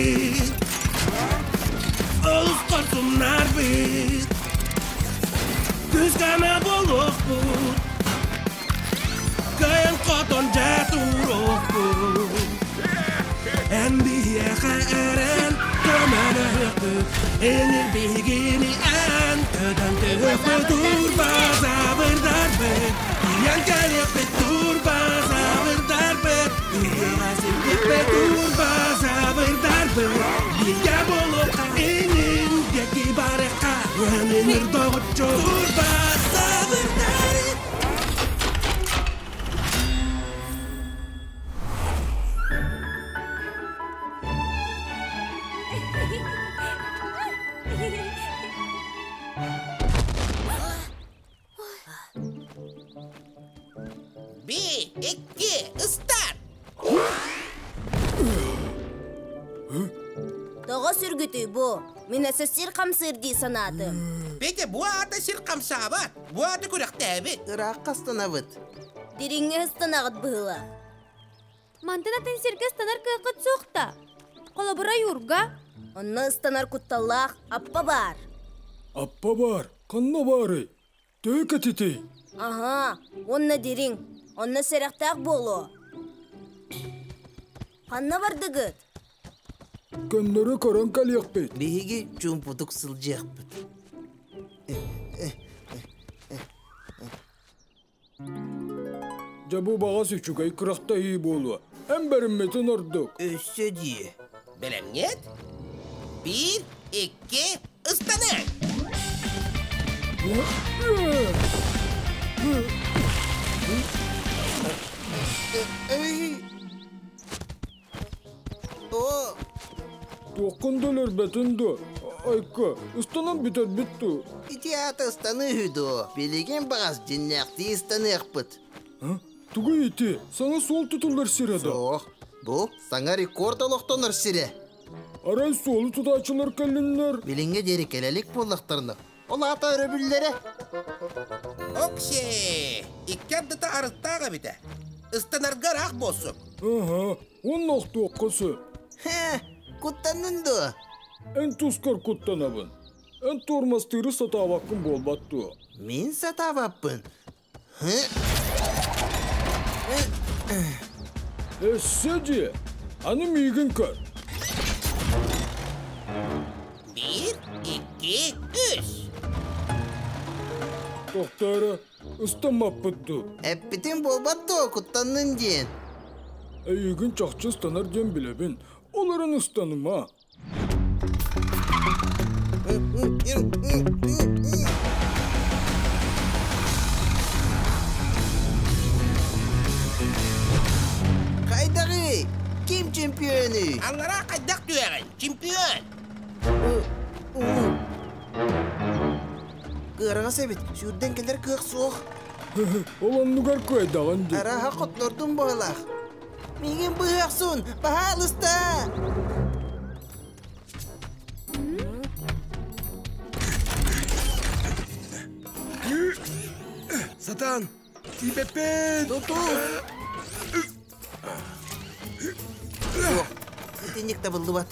Уолаттарбыт, олус хорсуннарбыт, күүс-көмө буолуохпут, кыайан хотон дьэ туруохпут. Эн биһиэхэ эрэн көмөлөһүөхпүт, Энир биһигини эн көтөн түһүөхпүт, Турбазаврдарбыт, тиийэн кэлиэхпит, Турбазаврдарбыт, Үйэҕэ сирдиэхпит, Турбазаврдарбыт, бииргэ буолуохха, инин диэки барыахха, Өнүнүр доҕоччу, Турбазаврдарбыт. Би, икки, ыстар! Тоҕо сүргүтүй бу? Мин өссө сир хамсыыр дии санаатым. Петя, бу аата сир хамсаабат, бу аата күрэхтээбит. Ыраах хастанабыт. Дириҥҥэ ыстанаҕыт быһыылаах. Мантан атын сиргэ ыстанар кыаххыт суох да. Холобура, Юрга. Онно ыстанар кутталлаах аппа баар. Аппа баар, ханна баарый? Төһө кэтитий? Аһаа, уонна дириҥ. Онно сэрэхтээх буолуо. Ханна бардыгыт? Көннөрү көрөн кэлиэхпит. Биһиги чуумпутук сылдьыахпыт. Дьэ бу баҕас үчүгэй күрэхтэһии буолуо. Эн бэриммитин ордук. Өссө дии. Бэлэмҥит? Биир, икки, ыстаныҥ! О! Туоххун да өлөрбөтүн дуо? Айка, ыстанан бүтэрбит дуу? Ити аата ыстаныы үһү дуо? Билигин баҕас дьиннээхтии ыстаныахпыт. Тугуй ити? Саҥа суол тутуллар сирэ да? Суох. Бу саҥа рекорд олохтонор сирэ. Арай суолу тутааччылар кэллиннэр? Билиҥҥэ диэри кэлэлик буоллахтарына, ол аата өрөбүллэрэ. Окси! Икки ардыта арыттаах эбитэ. Ыстанарга ыраах буолсук. Аһа, уонна охтуохха сөп. Хэ, куттаннын дуо? Эн тускар куттанабын. Эн туормастыыры сатаабаккын буолбат дуо? Мин сатаабаппын. Өссө дьиэ! Аны миигин көр. Биир, икки, үс. Тохтоо эрэ, ыстаммаппыт дуу? Эппитим буолбат дуо, куттаннын диэн. Эйигин чахчы ыстанар диэн билэбин. Ол эрэн ыстаныма. Хайдаҕый? Ким чемпионүй? Аллараа хайдах түһэҕин? Чемпион! Кыараҕас эбит, сүүрдэн кэлэр кыах суох. Ол оннугар кыайдаҕын дии. Араһа хотнордум быһылаах. Миигин быһыахсун, баһаалыста! Сатаан, тиийбэппин! Тутус! Суох, итинник табыллыбат.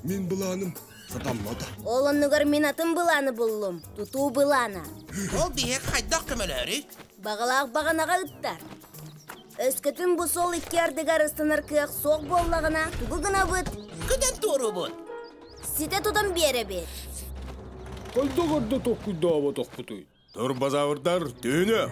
Мин былааным сатаммата. Ол оннугар мин атын былааны буллум. Тутуу былаана. Ол биһиэхэ хайдах көмөлөөрүй? Баҕалаах баҕанаҕа ыттар. Өскөтүн бу суол икки ардыгар ыстанар кыах суох буоллаҕына, тугу гынабыт? Көтөн туоруубут. Ситэ тутан биэрэбит. Хайдах эрдэ толкуйдаабатахпытый? Турбазаврдар түүнү!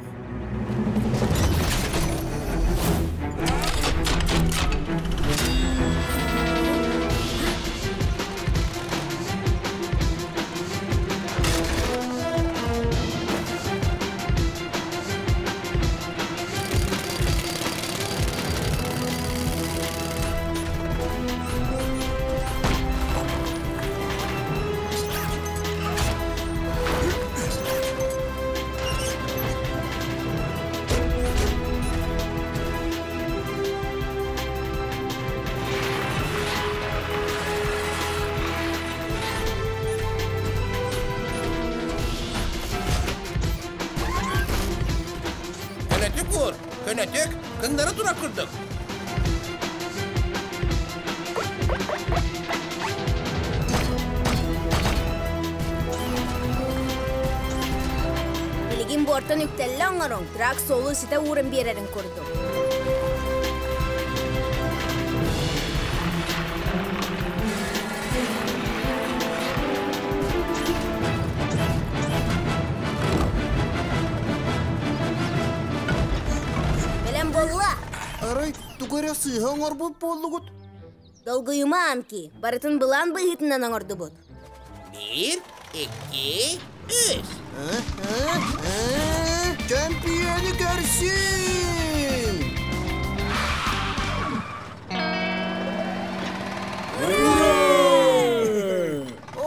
Көнөтүк уур, көнөтүк, кыннары турар курдук. Билигин буортан үктэллэ оҥоруҥ, трак суолу ситэ ууран биэрэрин курдук. Бэлэм буолла. Арай тугу эрэ сыыһа оҥорбут буоллугут? Долгуйума, Анки, барытын былаан быһыытынан оҥордубут. Биир, икки, үс. Чөмпүйүөнү көрсүн!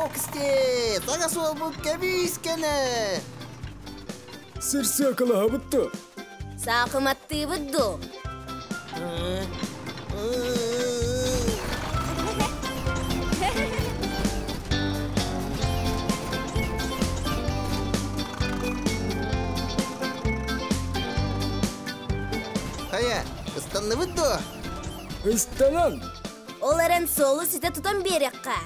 Оксте, саҥа суолбут кэбиискэнэ! Сир сыакалаһабыт да? Саахыматтыыбыт дуу? Хайа, ыстанныбыт дуо? Ыстанан! Ол эрэн суолу ситэ тутан биэриэххэ.